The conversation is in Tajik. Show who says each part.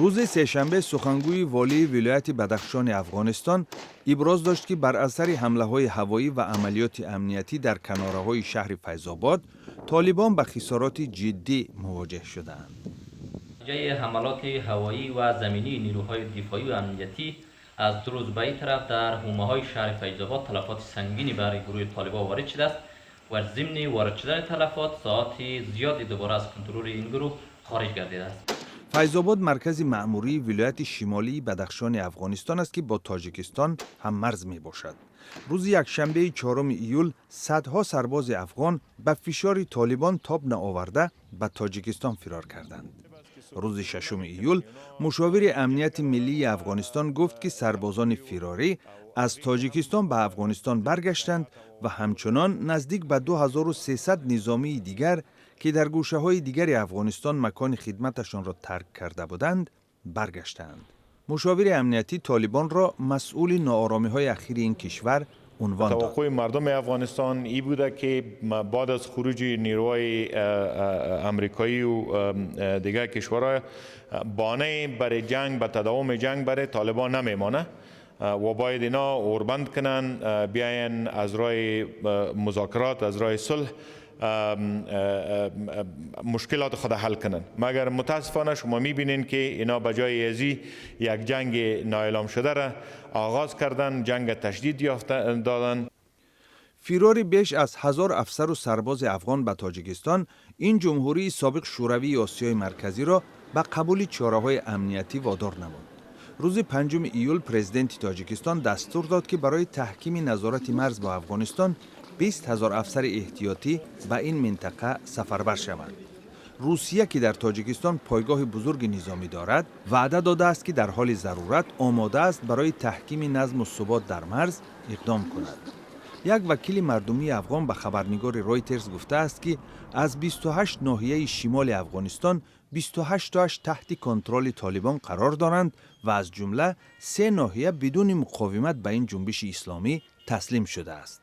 Speaker 1: Рӯзи сешанбе сухангӯи волии вилояти Бадахшони Афғонистон иброз дошт, ки бар асари ҳамлаҳои ҳавоӣ ва амалиёти амниятӣ дар канораҳои шаҳри Файзобод толибон ба хисороти ҷиддӣ мувоҷеҳ шудаанд.
Speaker 2: Натиҷаи ҳамалоти ҳавоӣ ва заминии нирӯҳои дифоӣ ва амниятӣ аз 2 рӯз ба ин тараф дар ҳумаҳои шаҳри Файзобод талафоти сангини барои гурӯҳи толибон ворид шудааст ва зимни ворид шудани талафот соати зиёди дубора аз контроли ин гурӯҳ хориҷ гардидааст.
Speaker 1: Файзобод маркази маъмурии вилояти шимолии Бадахшони Афғонистон аст, ки бо Тоҷикистон ҳаммарз мебошад. Рӯзи якшанбеи 4 июл садҳо сарбози афғон ба фишори толибон тоб наоварда, ба Тоҷикистон фирор карданд. Рӯзи 6 июл мушовири амнияти миллии Афғонистон гуфт, ки сарбозони фирорӣ аз Тоҷикистон ба Афғонистон баргаштанд ва ҳамчунон наздик ба 2300 низомии дигар, ки дар гӯшаҳои дигари Афғонистон макони хидматашонро тарк карда буданд, баргаштаанд. Мушовири амниятӣ толибонро масъули нооромиҳои ахири ин кишвар унвон дод.
Speaker 3: توقع مردم افغانستان ای بوده که بعد از خروج نیروهای امریکایی و دیگر کشورها بانه برای جنگ به تداوم جنگ برای طالبان نمیمانه و باید اینا اوربند کنن، بیاین از راه مذاکرات، از راه صلح مشکلات خود حل کنن. مگر متاسفانه شما میبینین که اینا بجای ازی یک جنگ نااعلام شده را آغاز کردن، جنگ تشدید یافته دادن.
Speaker 1: Фирори беш аз 1000 афсару сарбози афғон ба Тоҷикистон ин ҷумҳурии собиқ шӯравии Осиёи Марказиро ба қабули чораҳои амниятӣ водор намуд. Рӯзи 5 июл президенти Тоҷикистон дастур дод, ки барои таҳкими назорати марз бо Афғонистон 20 000 афсари эҳтиётӣ ба ин минтақа сафарбар шаванд. Русия, ки дар Тоҷикистон пойгоҳи бузурги низомӣ дорад, ваъда додааст, ки дар ҳоли зарурат омода аст барои таҳкими назму субот дар марз иқдом кунад. Як вакили мардумии афғон ба хабарнигори Ройтерс гуфтааст, ки аз 28 ноҳияи шимоли Афғонистон 28тоаш таҳти контроли толибон қарор доранд ва аз ҷумла се ноҳия бидуни муқовимат ба ин ҷунбиши исломӣ таслим шудааст.